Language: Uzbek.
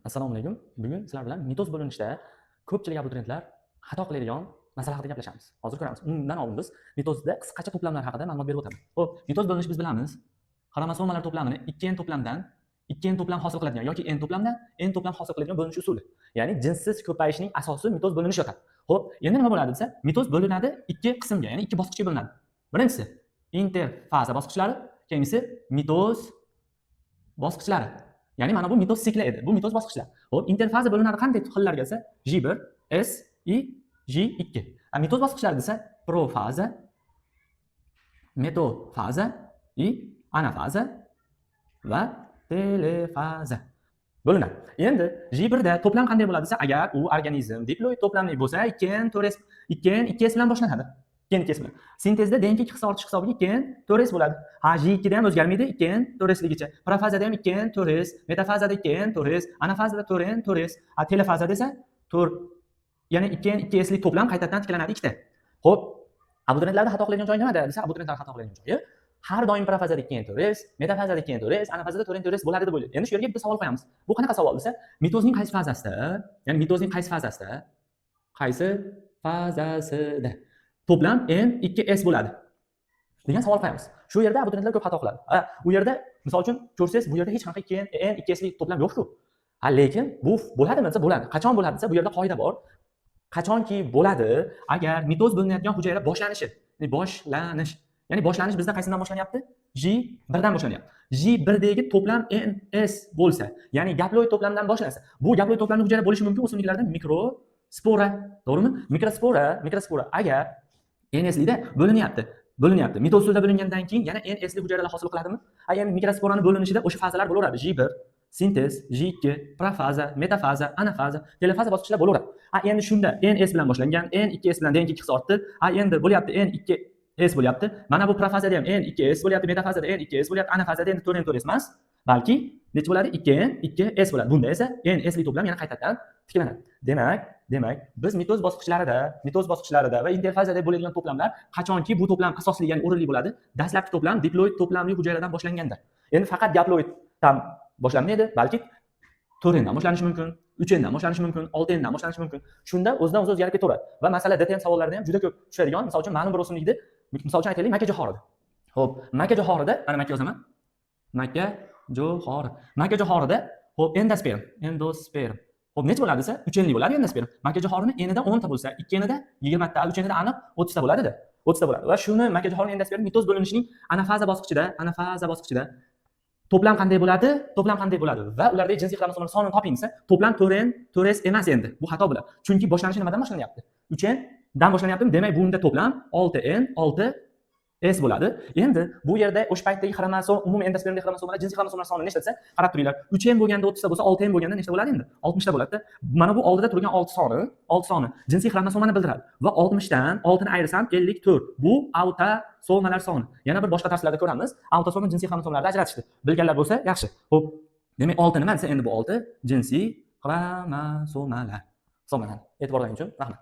Assalomu alaykum. Bugun sizlar bilan mitoz bo'linishda ko'pchilik abituriyentlar xato qiladigan masala haqida gaplashamiz. Hozir ko'ramiz. Undan oldin biz mitozda qisqacha to'plamlar haqida ma'lumot berib o'taman. Xo'p, mitoz bo'linish biz bilamiz. Xromosomalar to'plamini 2 n to'plamdan 2 n to'plam hosil qiladigan yoki n to'plamdan n to'plam hosil qiladigan bo'linish usuli. Ya'ni jinssiz ko'payishning asosi mitoz bo'linish yotadi. Xo'p, endi nima bo'ladi desa, mitoz bo'linadi ikki qismga, ya'ni ikki bosqichga bo'linadi. Birinchisi interfaza bosqichlari, keyingisi mitoz bosqichlari. Ya'ni mana bu mitoz sikli edi. Bu mitoz bosqichlar. Xo'p, interfaza bo'linadi qanday xillarga desa, G1, S и G2. A mitoz bosqichlari desa, profaza, metafaza и anafaza va telofaza bo'linadi. Endi G1 da to'plam qanday bo'ladi desa, agar u organizm diploid to'plamli bo'lsa, 2 N 4S, 2 N 2S bilan boshlanadi. 2 N 2S bilan. Sintezda DNK 2 hissa ortish hisobiga 2 N 4S bo'ladi. Ha, G2 da ham o'zgarmaydi, 2 N 4Sligicha. Profazada ham 2 N 4S, metafazada 2 N 4S, anafazada 4 N 4S, a telofazada esa 4, ya'ni 2 N 2Slik to'plam qaytadan tiklanadi ikkita. Xo'p, abituriyentlarda xato qiladigan joyi nimada desa, abituriyentlar xato qiladigan joyi har doim profazada 2 N 4S, metafazada 2 N 4S, anafazada 4 N 4S bo'ladi deb o'ylaydi. Endi shu yerga bitta savol qo'yamiz. Bu qanaqa savol desa, mitozning qaysi fazasida, ya'ni mitozning qaysi fazasida to'plam N 2S bo'ladi degan savol qo'yamiz. Shu yerda abituriyentlar ko'p xato qiladi. U yerda misol uchun ko'rsangiz, bu yerda hech qanaqa 2 N N 2Slik to'plam yo'q-ku. Ha, lekin bu bo'ladimi desa bo'ladi. Qachon bo'ladi desa, bu yerda qoida bor. Qachonki bo'ladi, agar mitoz bo'linayotgan hujayra boshlanishi, ya'ni boshlanish, ya'ni boshlanish bizda qaysidan boshlanyapti? G1 dan boshlanyapti. G1 dagi to'plam NS bo'lsa, ya'ni gaploid to'plamdan boshlansa, bu gaploid to'plamli hujayra bo'lishi mumkin o'simliklarda mikrospora, to'g'rimi? Mikrospora agar NSlikda bo'linyapti. Bo'linyapti. Mitoz usulida bo'lingandan keyin yana NSli hujayralar hosil qiladimi? A endi mikrosporani bo'linishida o'sha fazalar bo'laveradi. G1, sintez, G2, profaza, metafaza, anafaza, telofaza bosqichlar bo'laveradi. A endi shunda NS bilan boshlangan, N2S bilan DNK 2 hissa ortdi. A endi bo'lyapti N2S bo'lyapti. Mana bu profazada ham N2S bo'lyapti, metafazada N2S bo'lyapti, anafazada endi 4 N 4S emas, balki necha bo'ladi? 2 N 2S bo'ladi. Bunda esa NSli to'plam yana qaytadan tiklanadi. Demak, biz mitoz bosqichlarida va interfazada bo'ladigan to'plamlar qachonki bu to'plam asosli, ya'ni o'rinli bo'ladi, dastlabki to'plam diploid to'plamli hujayradan boshlanganda. Endi faqat gaploiddan boshlanmaydi, balki 4 ndan boshlanishi mumkin, 3 ndan boshlanishi mumkin, 6 ndan boshlanishi mumkin. Shunda o'zidan o'zi o'zgarib ketaveradi. Va masala DTM savollarida ham juda ko'p tushadigan, misol uchun ma'lum bir o'simlikni, misol uchun aytaylik, makkajo'xorida. Xo'p, makkajo'xorida, mana makka yozaman. Makkajo'xori. Makkajo'xorida, xo'p, endosperm. Xo'p, necha bo'ladi desa, 3 nli bo'ladi endosperm. Makkajo'xorini enida 10 ta bo'lsa, 2 nida 20 ta, 3 nida aniq 30 ta bo'ladi-da. 30 ta bo'ladi. Va shuni makkajo'xorini endosperm mitoz bo'linishining anafaza bosqichida to'plam qanday bo'ladi? To'plam qanday bo'ladi? Va ulardagi jinsiy xromosomalar sonini toping desa, to'plam 4 N 4S emas endi. Bu xato bo'ladi. Chunki boshlanishi nimadan boshlanyapti? 3 N dan boshlanyaptimi? Demak, bunda to'plam 6 N 6 S bo'ladi. Endi bu yerda o'sha paytdagi xromosom, umumiy endospermdagi xromosomalar, jinsiy xromosomalar soni nechta desa, qarab turinglar. 3 N bo'lganda 30 ta bo'lsa, 6 N bo'lganda nechta bo'ladi endi? 60 ta bo'ladi. Mana bu oldida turgan 6 soni, 6 soni jinsiy xromosomani bildiradi. Va 60 dan 6 ni ayirsam 54. Bu autosomalar soni. Yana bir boshqa darslarda ko'ramiz. Autosoma jinsiy xromosomalarni ajratishdi. Bilganlar bo'lsa, yaxshi. Xo'p, demak 6 nima desa, endi bu 6 jinsiy xromosomalar hisoblanadi. E'tiborlaring uchun rahmat.